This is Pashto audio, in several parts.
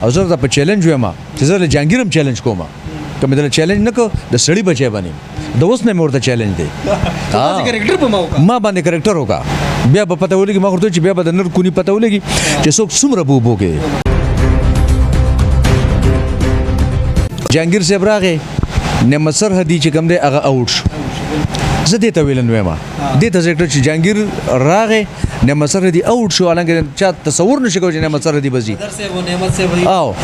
او زه ورته په چیلنج وایم چې زه له جهانګیر هم چیلنج کوم، که مې دله چیلنج نه کو د سړي بچی باندې د اوس نه مې ورته چیلنج دی. کریکټر په ما وکړه، ما باندې کریکټر وکړه، بیا به پته ولګي. ما ورته چې بیا به د نر کونی پته ولګي چې څوک څومره بوبو کې. جهانګیر صاحب راغی، نعمت سرحدي چې کوم دی هغه اوټ شو. زه دې ته ویلن وایم، دې ته ذکر چې جهانګیر راغی، نعمت سرحدي اوټ شو، حالانکه چا تصور نشي کولی چې نعمت سرحدي به ځي. او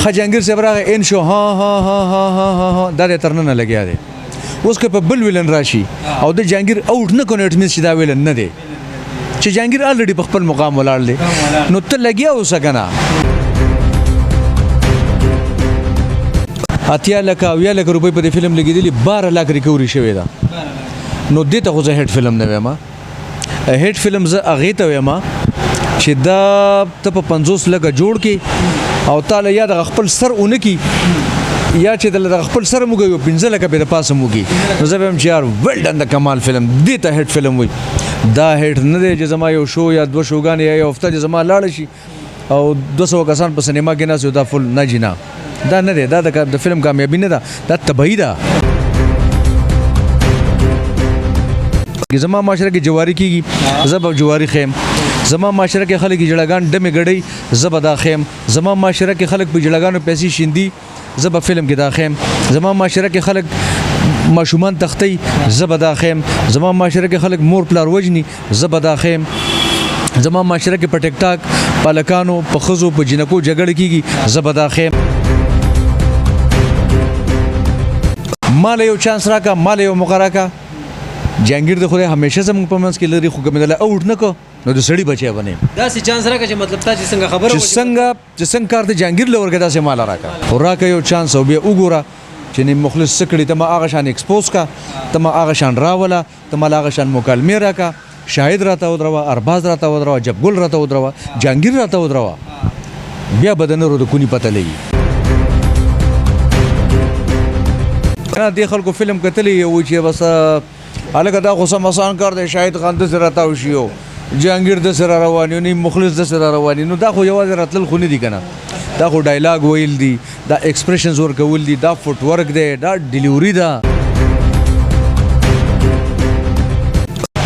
ښه جهانګیر صاحب راغی، ان شو، ها ها ها ها ها ها ها، دا دی تر ننه لګیا دی. اوس که په بل ویلن راشي او د جهانګیر اوټ نه کړي، اټ مینز چې دا ویلن نه دی، چې جهانګیر الریډي په خپل مقام ولاړ دی، نو ته لګیا اوسه که نه. 80 لکه او یا لک روپۍ په دې فلم لګېدلي، 12 لاک ریکوري شوې ده. نو دې ته خو زه هیټ فلم نه وایم. هیټ فلم زه هغې ته وایم چې دا ته په 50 لکه جوړ کې او تا له یا دغه خپل سر ونه کي، یا چې دغه خپل سر موږ یو 5 لکه به د پاسه موږي، نو زه به وایم چې یار ویل ډن، د کمال فلم، دې ته هیټ فلم وایي. دا هیټ نه دی چې زما یو شو یا دوه شوګانې یا یو هفته چې زما لاړه شي او 200 کسان په سینما کې ناست، دا فل نه جینا، دا نه دی، دا د فلم کامیابي نه ده، دا تباهي ده. زما معاشره کې جواری کیږي، زه به جواری خیم. زما معاشره کې خلک جړګان ډمې ګړی، زه به دا خیم. زما معاشره کې خلک په جړګانو پیسې شیندي، زه به فلم کې دا خیم. زما معاشره کې خلک ماشومان تختی، زه به دا خیم. زما معاشره کې خلک مور پلار وژني، زه به دا خیم. زما معاشره کې په ټیک ټاک پالکانو په خزو په جنکو جګړه کیږي، زه به دا خیم. مال یو چانس راکا، مال یو موقع راکا. جهانګیر د خدای همیشه زموږ په منځ کې لري، خو که مې دله اوټ نه کو نو د سړي بچی به نه یم. داسې چانس راکړه چې مطلب تا چې څنګه خبره چې څنګه کار د جهانګیر له ورکړه داسې مال راکړه، خو راکړه یو چانس او بیا وګوره چې نیم مخلص څه کړي. ته ما هغه شان ایکسپوز کا، ته ما هغه شان راوله، ته ما هغه شان مکالمې راکړه، شاهد راته ودروه، ارباز راته ودروه، جبګل راته ودروه، جهانګیر راته ودروه، بیا به د نورو د کوني پته لګي. نه دې خلکو فلم کتلی یو چې بس هلکه دا خو سم اسان کار دی، شاهد خان داسې راتاو شي او جهانګیر داسې را روان یو، نیم مخلص داسې را روان، نو دا خو یوازې راتلل خو نه دي که نه، دا خو ډایلاګ ویل دي، دا ایکسپریشنز ورکول دي، دا فوټ ورک دی، دا ډیلیوري ده.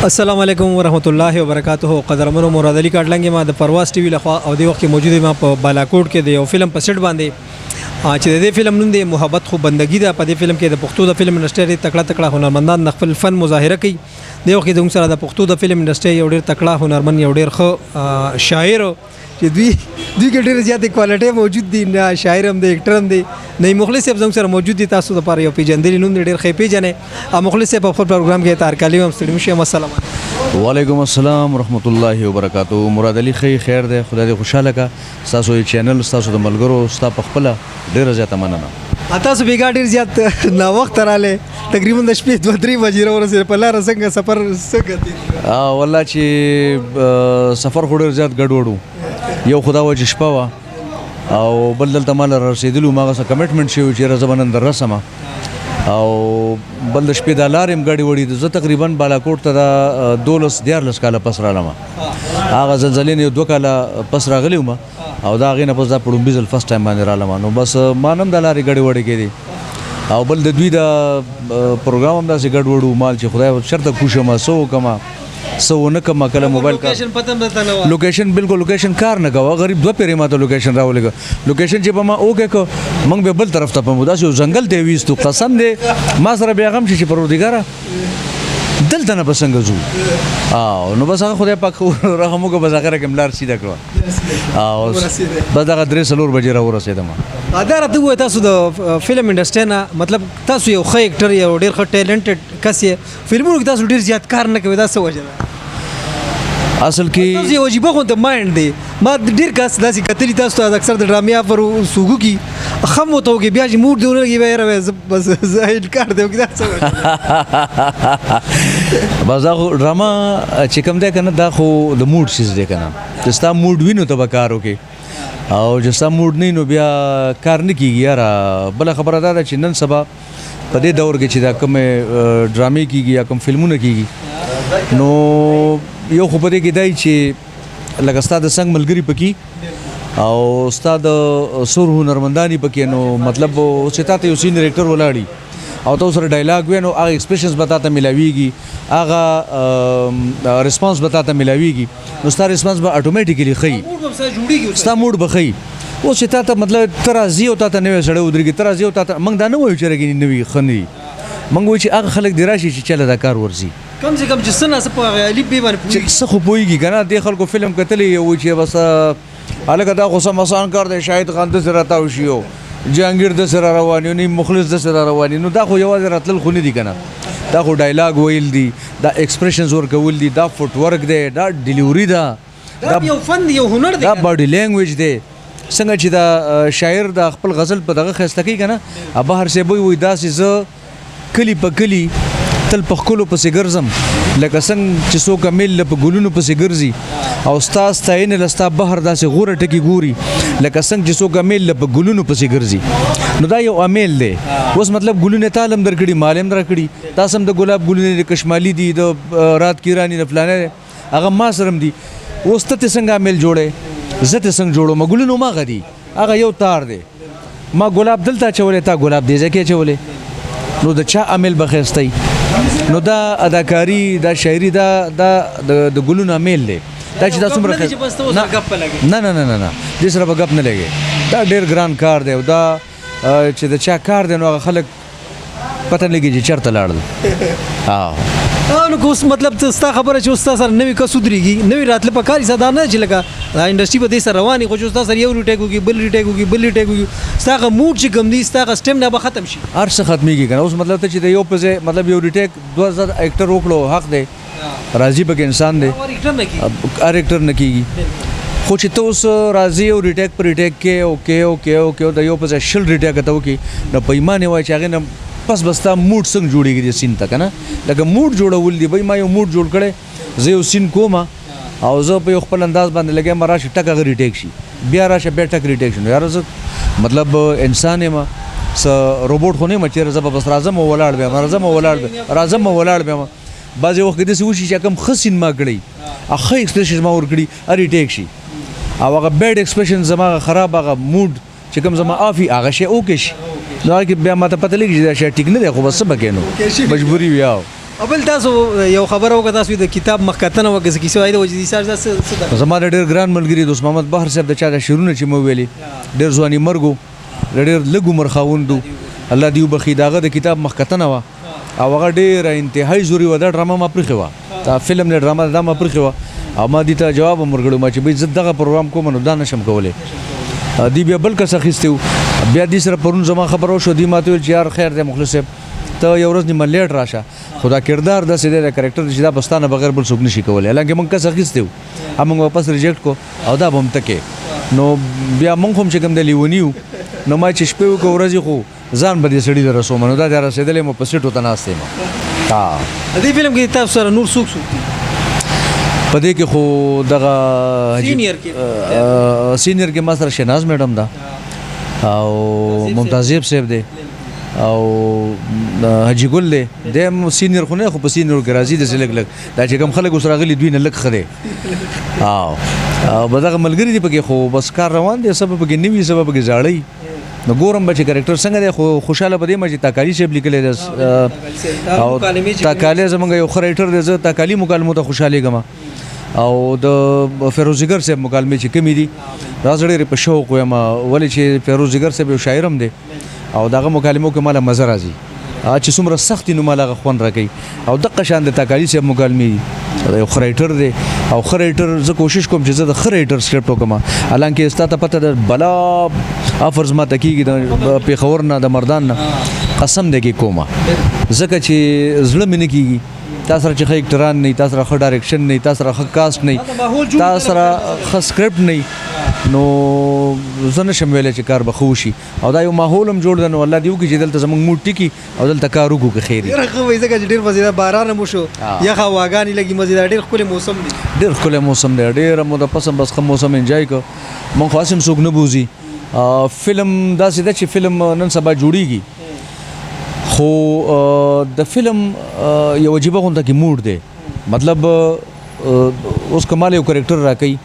السلام علیکم ورحمت الله وبرکاته. قدرمنو، مراد علي کاټلنګ ما د پرواز ټي وي لخوا او دې وخت کې موجود ما په بالاکوټ کې د یو فلم په سیټ باندې چې د دې فلم نوم دی محبت خو بندگی ده. په دې فلم کې د پښتو د فلم انډسټري تکړه تکړه هنرمندان د خپل فن مظاهره کوي. دې وخت کې زموږ سره د پښتو د فلم انډسټري یو ډېر تکړه هنرمند، یو ډېر ښه شاعر چې دوی کې ډېر زیاتې کوالټۍ موجود دي، نه شاعر هم دی، اکټر هم دی، نه مخلص صاحب زموږ سره موجود دي. تاسو لپاره یو پیژندلی نوم دی، ډېر ښه پیژنې. مخلص صاحب په خپل پروګرام کې تارکالي هم ستړي مشي. السلام علیکم. وعلیکم السلام ورحمت الله وبرکاتو. مراد علي خی خیر دی، خدای دې خوشاله کا. ستاسو یې چینل، ستاسو د ملګرو، ستا په خپله ډېره زیاته مننه. تاسو بیګا ډېر زیات ناوخته راغلی، تقریبا د شپې 2-3 بجې راورسېدل. په لاره څنګه سفر څنګه تېر شو؟ والله چې سفر خو ډېر زیات ګډوډ و. یو خو دا وه چې شپه وه او بل دلته ما له رسېدلو ما هغه څه کمټمنټ شوی چې یاره زه به نن در رسم، او بل د شپې دا لارې هم ګډې وډې دي. زه تقریبا بالاکوټ ته دا 12 13 کاله پس رالم، هغه زلزلې نه یو 2 کاله پس راغلی وم، او دا هغې نه پس دا په ړومبي ځل فرست ټایم باندې رالم. نو بس ما نه هم دا لارې ګډې وډې کېدې، او بل د دوی دا پروګرام هم داسې ګډ وډ و، مال چې خدای چېرته کوشم، څه وکړم څه ونه کړم، کله موبایل کار لوکیشن پته هم درته نه وه. لوکیشن بالکل لوکیشن کار نه کوه. غریب 2 پیرې ما ته لوکیشن راولېږه، لوکیشن چې په ما اوکې کړ موږ به بل طرف ته په داسې یو ځنګل ته یې ویستو. قسم دی ما سره بیا غم شي چې پروردګاره دلته نه به څنګه ځو. او نو بس هغه خدای پاک رحم وکړ، بس اخره کې مې لار سیده کړه او بس دغه 3-4 بجې را ورسېدم. دا راته ووایه تاسو د فلم انډسټري نه، مطلب تاسو یو ښه اکټر، یو ډېر ښه ټیلنټډ کس یې، فلمونو کې تاسو ډېر زیات کار نه کوئ، دا څه وجه ده؟ اصل کې تاسو یو عجیبه غوندې مایند دی، ما ډېر کس داسې کتلي تاسو ته اکثر د ډرامې افر سوګو کې خم ورته وکړي، بیا چې موډ دی ونه لګي بیا یې راوایي زه بس زه انکار دی وکړي، دا څه وجه ده؟ بس دا خو ډرامه چې کوم دی که نه، دا خو د موډ څیز دی که نه، چې ستا موډ وي نو ته به کار وکړې، او چې ستا موډ نه وي نو بیا کار نه کېږي. یاره بله خبره دا ده چې نن سبا په دې دور کې چې دا کومې ډرامې کېږي یا کوم فلمونه کېږي، نو یو خو په دې کې دی چې لکه ستا د څنګ ملګري پکې او ستا د سور هنرمندانی پکې، نو مطلب اوس چې تاته یو سینیر اکټر ولاړی او ته سره ډایلاګ وې، نو هغه ایکسپریشنز به تاته ملاویږي، هغه ریسپانس به تاته ملاویږي، نو ستا ریسپانس به اتوماتیکلی ښه وي، ستا موډ به ښه وي. اوس چې تاته مطلب ته راځي او تاته نوی سړی ودرېږي، ته راځي او تاته موږ دا نه وایو چې راګینې نوي ښه نه دي، موږ وایو چې هغه خلک دې راشي چې چله دا کار ورځي، کم سے کم چې څه نه څه په هغه الف بې باندې پوهېږي، څه خو پوهېږي که نه. دې خلکو فلم کتلی یو چې بس هلکه دا خو سم اسان کار دی، شاهد خان داسې راتاو شي او جهانګیر داسې را روان یو، نیم مخلص داسې را روان، نو دا خو یوازې راتلل خو نه دي که نه، دا خو ډایلاګ ویل دي، دا ایکسپریشنز ورکول دي، دا فوټ ورک دی، دا ډیلیوري ده، دا یو فن یو هنر دی، دا باډي لینګویج دی. څنګه چې دا شاعر د خپل غزل په دغه ښایسته کوي که نه، بهر صاحب وایي داسې زه کلي په کلي تل په ښکلو پسې ګرځم، لکه څنګه چې څوک امیل له په ګلونو پسې ګرځي او ستا ستاینې له ستا بهر داسې غوره ټکي ګوري، لکه څنګه چې څوک امیل له په ګلونو پسې ګرځي، نو دا یو امیل دی. اوس مطلب ګلونه تا هم درکړي، مال هم درکړي، تاسو هم د ګلاب ګلونه د کشمالي دي، د رات کی راني، د فلانه دی، هغه ما سره هم دي. اوس ته څنګه امیل جوړې، زه ته څنګه جوړوم؟ ګلونه هماغه دي، هغه یو تار دی، ما ګلاب دلته اچولی، تا ګلاب دې ځای کې اچولی، نو د چا امیل به ښایسته وي؟ نو دا اداکاري، دا شاعري، دا دا د ګلونو امیل دی. دا چې دا څومره نه نه نه نه نه دې سره به ګپ نه لګي، دا ډېر ګران کار دی او دا چې د چا کار دی نو هغه خلک پته نه لګي چې چېرته لاړل. نو اوس مطلب ته ستا خبره چې اوس ستا سره نوی کس ودرېږي، نوی راتله په کار دي، دا نه چې لکه دا انډسټري به دې سره روانې، خو چې ستا سره یو ریټیک وکړي، بل ریټیک وکړي، بل ریټیک وکړي، ستا هغه موډ چې کوم دی، ستا هغه سټیمنا به ختم شي، هر څه ختمېږي که نه. اوس مطلب ته چې د یو په ځای مطلب یو ریټیک دوه زره اکټر وکړو، حق دی، راضي پکې انسان دی، هر اکټر نه کېږي. خو چې ته اوس راځي او ریټیک پر ریټیک کې او کې او کې او کې او د یو په ځای 20 ریټیک ته وکړي، نو په ایمان یې وایي چې هغې نه پس به ستا موډ څنګه جوړېږي دې سین ته که نه. لکه موډ جوړول دي، بھائی ما یو موډ جوړ کړی، زه یو سین کوم او زه په یو خپل انداز باندې لګیم، راشه ټک هغه ریټیک شي، بیا راشه بیا ټک ریټیک شي. نو یاره زه مطلب انسان یم، څه روبوټ خو نه یم چې زه به بس راځم او ولاړ بیا راځم او ولاړ بیا راځم او ولاړ بیا. بعضې وخت کې داسې وشي چې کوم ښه سین ما کړی، ښه ایکسپریشن ما ورکړي، ریټیک شي، او هغه بیډ ایکسپریشن زما هغه خراب هغه موډ چې کوم زما آف وي هغه شی اوکې شي، نو هغه کې بیا ما ته پته لګي چې دا شی ټیک نه دی، خو بس څه به کوې نو مجبوري وي. او بل تاسو یو خبره وکړه، تاسو د کتاب مخکتنه وکړه، څه کیسه وایي د وجدي صاحب څه ده؟ زما د ډېر ګران ملګري دوست محمد بحر صاحب د چا د شعرونه چې مو ویلي، ډېر ځواني مرګ و، د ډېر لږ عمر خاوند و، الله دې وبخښي، د هغه د کتاب مخکتنه وه او هغه ډېره انتهایي ضروري وه. دا ډرامه ما پرېښې وه، دا فلم دی ډرامه دا ما پرېښې وه او ما دې ته جواب هم ورکړی ما چې بھائی زه دغه پروګرام کوم نو دا نه شم کولی. دی بیا بل کس اخیستی و، بیا دې سره پرون زما خبره وشوه، دی ما ته وویل چې یار خیر دی مخلص صاحب، ته یو ورځ نیمه لیټ راشه، خو دا کردار داسې دی، دا کرکټر چې دا به ستا نه بغیر بل څوک نه شي کولی، حالانکه موږ کس اخیستی و، موږ واپس ریجیکټ کړو او دا به هم ته کې. نو بیا موږ هم چې کوم دی لیوني وو، نو ما چې شپې وکړه ورځې خو ځان به دې سړي ته رسوم، نو دا دی رسېدلی یم، په سیټو ته ناست یم. دې فلم کې تاسو سره نور څوک څوک دي؟ په دې کې خو دغه سینیر کې، سینیر کې ما سره شهناز میډم ده او ممتاز زیب صاحب دی او حاجي ګل دی، دی هم سینیر خو نه، خو په سینیرو کې راځي داسې لږ لږ، دا چې کوم خلک اوس راغلي دوی نه لږ ښه دی. او به دغه ملګري دي پکې، خو بس کار روان دی، څه به پکې نوي، څه به پکې زاړه وي. نو ګورم به چې کرکټر څنګه دی، خو خوشحاله به دی ما چې تاکالي صاحب لیکلی دی، او تاکالي زمونږ یو ښه رایټر دی، زه تاکالي مکالمو ته خوشحالېږم. او د فیروز ځیګر صاحب مکالمې چې کومې دي دا زه ډېرې په شوق وایم، ولې چې فیروز ځیګر صاحب یو شاعر هم دی او د هغه مکالمو کې ماله مزه راځي، چې څومره سخت دي نو ماله هغه خوند راکوي. او دقه شان د تاکالي صاحب مکالمې دي، یو ښه رایټر دی او ښه رایټر زه کوشش کوم چې زه د ښه رایټر سکرپټ وکړم، حالانکه ستا ته پته ده بلا افرز ما ته کېږي د پېښور نه د مردان نه، قسم دی کې کومه، ځکه چې زړه مې نه کېږي. تا سره چې ښه اکټران نه وي، تا سره ښه ډایرکشن نه وي، تا سره ښه کاسټ نه وي، تا سره ښه سکرپټ نه وي، نو زه نه شم ویلی چې کار به ښه وشي. او دا یو ماحول هم جوړ دی، نو الله دې وکړي چې دلته زموږ موډ ټیکي او دلته کار وکړو که خیر وي. ډېر ښه وایي، ځکه چې ډېر مزېدار باران هم وشو، یخه هواګانې لګي، مزېدار ډېر ښکلی موسم دی. ډېر ښکلی موسم دی، ډېره موده پس هم بس ښه موسم انجوای کړو. موږ خو هسې هم څوک نه بوځي. فلم داسې ده چې فلم نن سبا جوړېږي، خو د فلم یو عجیبه غونډه کې موډ دی، مطلب اوس که مال یو کرکټر راکوي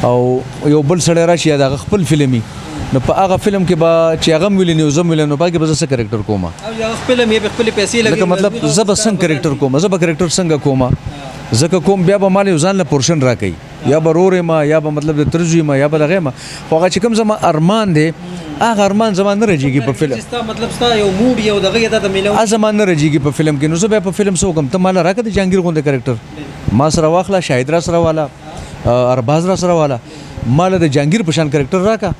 او یو بل سړی راشي یا د هغه خپل فلم وي، نو په هغه فلم کې به چې هغه هم ویلي نو زه هم ویلي، نو پکې به زه څه کریکټر کوم؟ او یا خپل مې په خپل پیسې لګي. لکه مطلب زه به څنګه کریکټر کوم، زه به کریکټر څنګه کوم؟ ځکه کوم بیا به مال یو ځان له پورشن راکوي، یا به رور یم، یا به مطلب د تره زوی یم، یا به دغه یم، خو هغه چې کوم زما ارمان دی هغه ارمان زما نه رجېږي په فلم. چې ستا مطلب ستا یو موډ یو دغه یې تا ته میلاو هغه زما نه رجېږي په فلم کې. نو زه بیا په فلم څه وکړم؟ ته ماله راکړه د جهانګیر غوندې کریکټر، ما سره واخله، شاهد را سره واله، ارباز را سره واله، ماله د جهانګیر په شان کریکټر راکړه.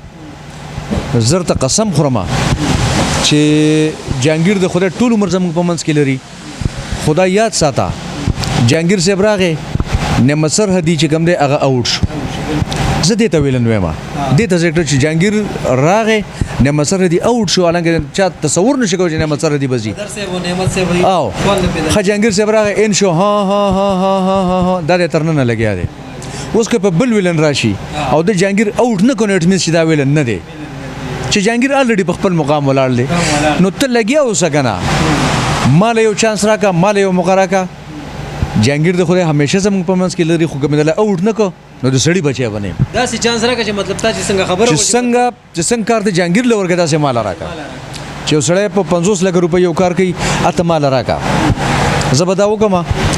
زه درته قسم خورم چې جهانګیر د خدای ټول عمر زموږ په منځ کې لري، خدای یاد ساته. جهانګیر صاحب راغی، نعمت سرحدي چې کوم دی هغه اوټ شو. زه دې ته ویلن وایم، دې ته ذکر چې جهانګیر راغی، نعمت سرحدي اوټ شو، حالانکه چا تصور نشي کولی چې نعمت سرحدي به ځي. در صاحب او نعمت صاحب او ښه جهانګیر صاحب راغی، ان شو، ها ها ها ها ها ها ها، دا دی تر ننه لګیا دی. اوس که په بل ویلن راشي او د جهانګیر اوټ نه کړي، اټ مینز چې دا ویلن نه دی، چې جهانګیر الریډي په خپل مقام ولاړ دی، نو ته لګیا اوسه که نه، ما له یو چانس راکړه، ما له یو موقع راکړه. جهانګیر د خدای همیشه زموږ په منځ کې لري، خو که مې دله اوټ نه کړ نو د سړي بچی به نه یم. داسې چانس راکړه چې مطلب تا چې څنګه خبره چې څنګه چې څنګه کار د جهانګیر له ورکړه داسې ماله راکړه. چې یو سړی په 50 لکه روپۍ یو کار کوي، اته ماله راکړه، زه به دا وکړم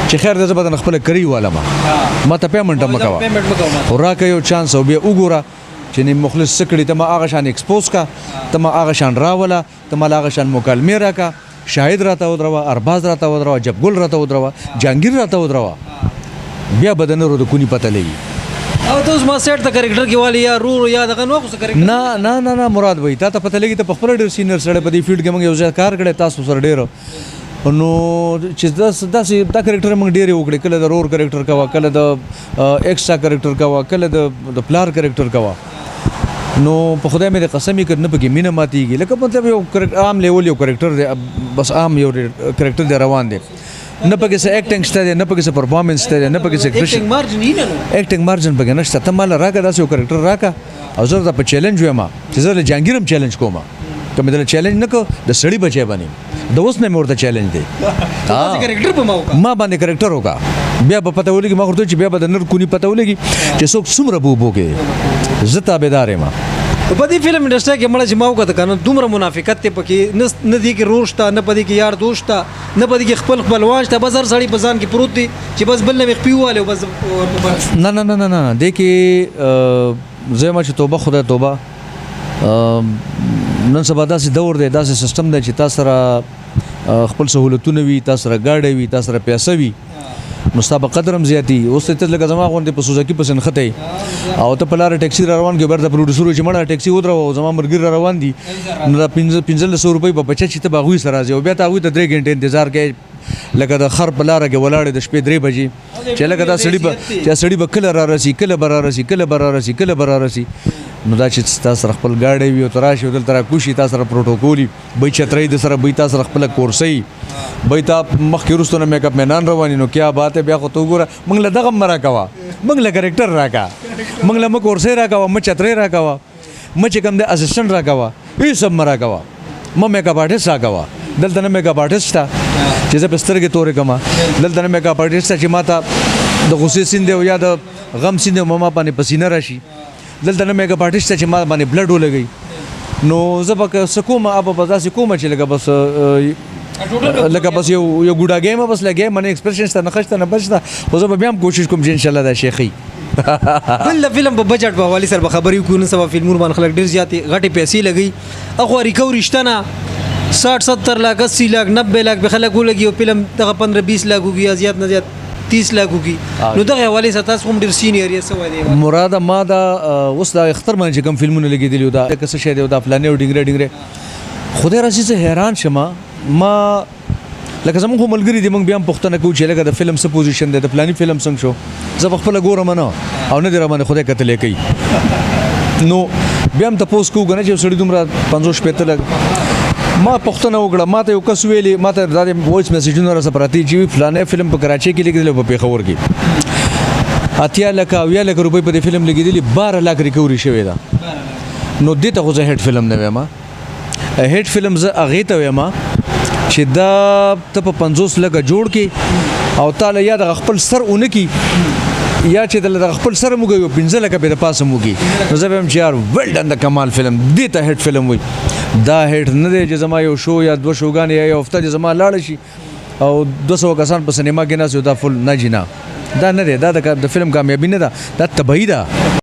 چې خیر دی، زه به درنه خپله کري والم، ما ته پیمنټ هم مه کوه، خو راکړه یو چانس او بیا وګوره چې نیم مخلص څه کړي. ته ما هغه شان ایکسپوز کړه، ته ما هغه شان راوله، ته ما له هغه شان مکالمې راکړه، شاهد راته ودروه، ارباز راته ودروه، جبګل راته ودروه، جهانګیر راته ودروه، بیا به د نورو د کوني پته لګي. او ته اوس ما سیټ ته کریکټر کې والي یا رور یا دغه نو خو څه کریکټر؟ نه نه نه نه مراد بھائی، تا ته پته لګي، ته په خپله ډېر سینیئر سړی په دې فیلډ کې، موږ یو ځای کار کړی تاسو سره ډېر، نو چې داسې دا کریکټر موږ ډېرې وکړې، کله د رور کریکټر کوه، کله د ایکسټرا کریکټر کوه، کله د پلار کریکټر کوه، نو په خدای مې د قسم یې کړ نه پکې مینه ماتېږي. لکه مطلب یو عام لیول یو کریکټر دی، بس عام یو کریکټر دی روان دی، نه پکې څه اکټینګ شته دی، نه پکې څه پرفارمنس شته دی، نه پکې څه اکټینګ مارجن یې نه، نو اکټینګ مارجن پکې نشته. ته ماله راکړه داسې یو کریکټر راکړه، او زه درته په چیلنج وایم چې زه له جهانګیر هم چیلنج کوم، که مې درله چیلنج نه کړ د سړي بچی به نه یم، د اوس نه مې ورته چیلنج دی. کریکټر په ما وکړه، ما باندې کریکټر وکړه، بیا به پته ولګي. ما ورته چې بیا به د نر کوني پته ولګي چې څوک څومره په اوبو کې دی، زه تابعدار یم. په دې فلم انډسټري کې مړه چې ما وکړه که نه، دومره منافقت دی پکې، نه دې کې رور شته، نه په دې کې یار دوست شته، نه په دې کې خپل خپلوان شته، بس هر سړی په ځان کې پروت دی چې بس بل نه مې خپې ووالې او بس. نه نه نه نه نه، دې کې زه یم چې توبه خدای توبه، نن سبا داسې دور دی، داسې سیستم دی چې تا سره خپل سهولتونه وي، تا سره ګاډی وي، تا سره پیسه وي، نو ستا به قدر هم زیاتي. اوس ته لکه زما غوندې په سوزکي پسې نښتی او ته په لاره ټیکسي را روان کې، بېرته پروډیوسر چې مړه ټیکسي ودروه، زما ملګري را روان دي، نو دا 1500 روپۍ به بچه چې ته به هغوی سره راځې، او بیا ته هغوی ته 3 ګنټې انتظار کوې، لکه د خر په لاره کې ولاړې د شپې 3 بجې، چې لکه دا سړي به چې سړي به کله را رسي، کله به را رسي، کله به را رسي، کله به را رسي. نو دا چې ستا سره خپل ګاډی وي او ته راشې او دلته را کوشي، تا سره پروټوکول وي، بی چترۍ د سره، بی تا سره خپله کورسۍ، بی تا مخکې وروسته نه میک اپ مینان روان، نو کیا بات ہے. بیا خو ته وګوره، موږ له دغه مه راکوه، موږ له کریکټر راکړه، موږ له مه کورسۍ راکوه، مه چترۍ راکوه، مه چې کوم دی اسسټنټ راکوه، هېڅ هم مه راکوه، مه میک اپ آرټسټ راکوه. دلته نه میک اپ آرټسټ شته چې زه په سترګې تورې کړم، دلته نه میک اپ آرټسټ شته چې ما ته د غصې سیند دی او یا د غم سیند دی او ما باندې پسینه راشي، دلته نه میک اپ آرټسټ شته چې ما باندې بلډ ولګوي. نو زه به که څه کوم، به به داسې کوم چې لکه بس لکه بس یو یو ګوډاګی یم، بس لګیا یم، نه ایکسپریشن شته، نه ښه شته، نه بد شته، خو زه به بیا هم کوشش کوم چې انشاءالله دا شی ښه وي. بل د فلم په بجټ په حوالې سره به خبرې وکړو. نن سبا فلمونو باندې خلک ډېر زیاتې غټې پیسې لګوي، اخوا ریکوري شته نه، 60 70 لاک، 80 لاک، 90 لاک به خلک ولګي او فلم دغه 15 20 لاک وکړي یا زیات نه زیات 30 لاک وکړي. نو دغه حوالې سره تاسو هم ډېر سینیئر یې، څه وایي؟ مراده ما دا اوس دا اختر باندې چې کوم فلمونه لګېدلي وو، دا که څه شی دی، دا فلانې او ډینګرې ډینګرې، خدای راځي زه حیران شم. ما لکه زموږ خو ملګري دي، موږ بیا هم پوښتنه کوو چې لکه د فلم څه پوزیشن دی، د فلاني فلم څنګه شو، زه په خپله ګورم نه او نه دې را باندې خدای کتلی کوي، نو بیا هم تپوس کوو که نه چې یو سړي دومره 50 شپېته لګ. ما پوښتنه وکړه، ما ته یو کس ویلي، ما ته دا وایس میسجونه راسره پراته دي چې فلانی فلم په کراچۍ کې لګېدلی او په پېښور کې 80 لکه 70 لکه روپۍ په دې فلم لګېدلي، 12 لاک ریکوري شوې ده. نو دې ته خو زه هیټ فلم نه وایم. هیټ فلم زه هغې ته وایم چې دا ته په 50 لکه جوړ کې او تا له یا دغه خپل سر ونه کړي، یا چې د خپل سره موږ یو 15 لکه په پاسه موږي، نو زه به هم چې یار ویل ډن، د کمال فلم دې ته هټ فلم وي. دا هټ نه دی چې زما یو شو یا دوه شوګانې یا یو هفته چې زما لاړ شي او 200 کسان په سینما کې ناست، دا فل نه جنا، دا نه دی. دا د فلم کامیابی نه ده، دا تباهي ده.